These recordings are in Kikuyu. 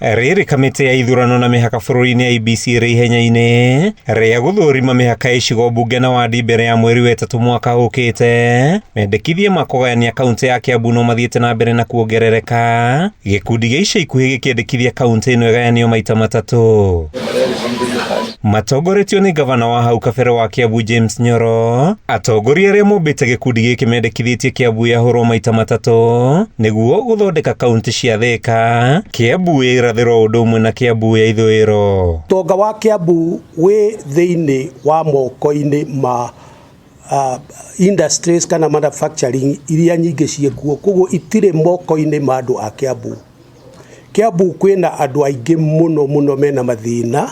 Rĩrĩ kamĩtĩ ya ithurano na mĩhaka bũrũri-inĩ IEBC ĩrĩ ihenya-inĩ rĩa gũthũrima mĩhaka ya icigo mbunge na wandi mbere ya mweri wa ĩtatũ mwaka ũkĩte. Mendekithia ma kũgayania kaũntĩ ya Kiambu no mathiĩte na mbere na kuongerereka, gĩkundi gĩa ica ikuhĩ gĩkĩendekithia kaũntĩ ĩno ĩgayanio maita matatũ. Matongoretio nĩ ngavana wa hau kabere wa Kiambu James Nyoro, atongoria arĩa mombĩte gĩkundi gĩkĩ mendekithĩtie Kiambu yahũrwo maita matatũ nĩguo gũthondeka kaũntĩ cia Thika, Kiambu ya irathĩro ũndũ ũmwe na Kiambu ya ithũĩro. Ũtonga wa Kiambu wĩ thĩinĩ wa moko-inĩ ma industries kana manufacturing iria nyingĩ ciĩkuo, koguo itirĩ moko-inĩ ma andũ a Kiambu. Kiambu kwĩna andũ aingĩ mũno mũno mena mathĩna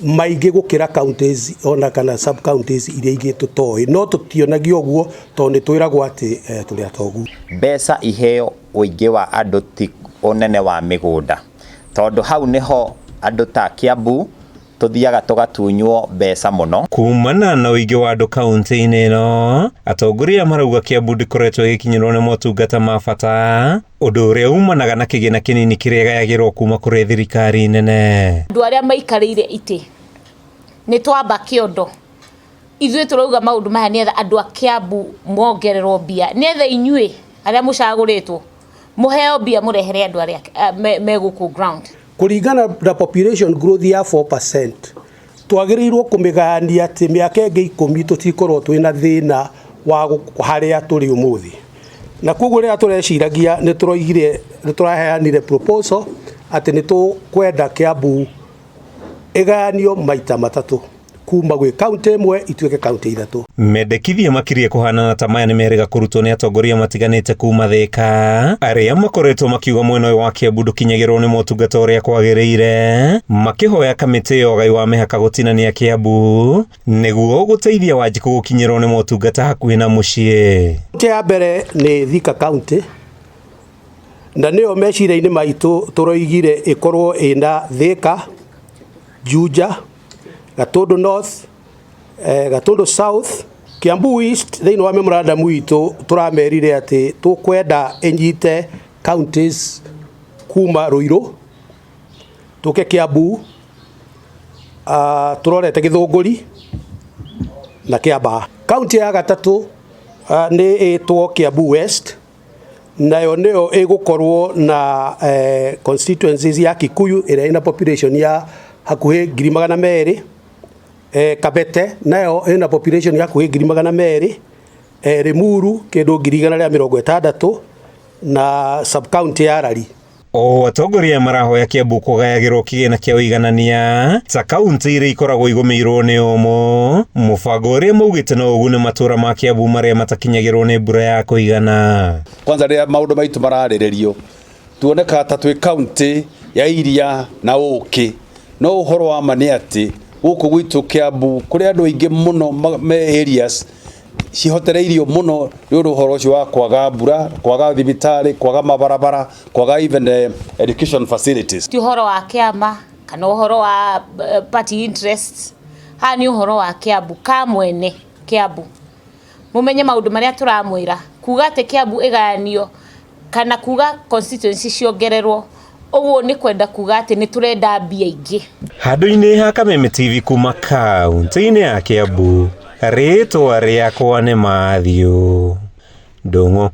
maingĩ gũkĩra counties ona kana sub counties iria ingĩ tũtoĩ, no tũtionagio ũguo tondũ nĩ twĩragwo atĩ tũrĩ atongu. Mbeca iheo ũingĩ wa andũ ti ũnene wa mĩgũnda, tondũ hau nĩho andũ ta Kiambu tũthiaga tũgatunywo mbeca mũno. Kumana na ũingĩ wa andũ kaũntĩ-inĩ ĩno, atongoria marauga Kiambu ndĩkoretwo ĩgĩkinyĩrwo nĩ motungata ma bata, ũndũ ũrĩa umanaga na kĩgĩna kĩnini kĩrĩa ĩgayagĩrwo kuma kũrĩ thirikari nene. Andũ arĩa maikarĩire itĩ nĩ twamba kĩondo, ithuĩ tũrauga maũndũ maya nĩgetha andũ a Kiambu mongererwo mbia, nĩgetha inyuĩ arĩa mũcagũrĩtwo mũheo mbia mũrehere andũ arĩa me gũkũ ground. Kũringana na population growth ya 4%, twagĩrĩirwo kũmĩgayania atĩ mĩaka ĩngĩ 10 tũtikorwo twĩna thĩna wa harĩa tũrĩ ũmũthĩ. Na koguo rĩrĩa tũreciragia nĩ tũroigire, nĩ tũraheanire proposal atĩ nĩ tũkwenda Kiambu ĩgayanio maita matatũ kuma gwĩ kaunti ĩmwe ituĩke kaunti ithatũ. Mendekithia makirie kũhanana ta maya nĩ merĩga kũrutwo nĩ atongoria matiganĩte kuma Thika, arĩa makoretwo makiuga mwena ũyũ wa Kiambu ndũkinyagĩrwo nĩ motungata ũrĩa kwagĩrĩire, makĩhoya kamĩtĩ ya ũgai wa mĩhaka gũtinania Kiambu nĩguo gũteithia Wanjikũ gũkinyĩrwo nĩ motungata hakuhĩ na mũciĩ. Kaunti ya mbere nĩ Thika County, na nĩyo meciria-inĩ maitũ tũroigire ĩkorwo ĩna Thika, Juja, Gatundu North, Gatundu South, Kiambu East. Thĩinĩ wa memorandum itũ tũramerire atĩ tũkwenda ĩnyite counties kuma Ruiru tũke Kiambu, tũrorete Gĩthũngũri na Kiambaa. Kaunti ya gatatũ nĩ ĩtwo Kiambu West, nayo nĩyo ĩgũkorwo na constituencies ya Kikuyu ĩrĩa ĩna population ya hakuhĩ 200,000, Kabete nayo ĩna population ya hakuhĩ 200,000, Limuru kĩndũ 160,000 na sub county ya Lari. O atongoria marahoya Kiambu kũgayagĩrwo kĩgĩna kĩa ũiganania ta kaunti iria ikoragwo igũmĩirwo nĩ ũmũ, mũbango ũrĩa maugĩte no ũgune matũra ma Kiambu marĩa matakinyagĩrwo nĩ mbura ya kũigana. Kwanza rĩrĩa maũndũ maitũ mararĩrĩrio tuonekaga ta twĩ kaunti ya iria na ũkĩ, no ũhoro wa ma nĩ atĩ gũkũ gwitũ Kiambu kũrĩ andũ aingĩ mũno me areas cihotereirio mũno nĩ ũndũ ũhoro ũcio wa kwaga mbura, kwaga thibitarĩ, kwaga mabarabara, kwaga even education facilities. Ti ũhoro wa kĩama kana ũhoro wa party interests, haha nĩ ũhoro wa Kiambu ka mwene Kiambu. Mũmenye maũndũ marĩa tũramwĩra, kuga atĩ Kiambu ĩgayanio kana kuga constituency ciongererwo, ũguo nĩ kwenda kuga atĩ nĩ tũrenda mbia ingĩ. Handũ-inĩ ha Kameme TV kuma kaunti-inĩ ya Kiambu, rĩtwa rĩakwa nĩ Matthew Ndung'u.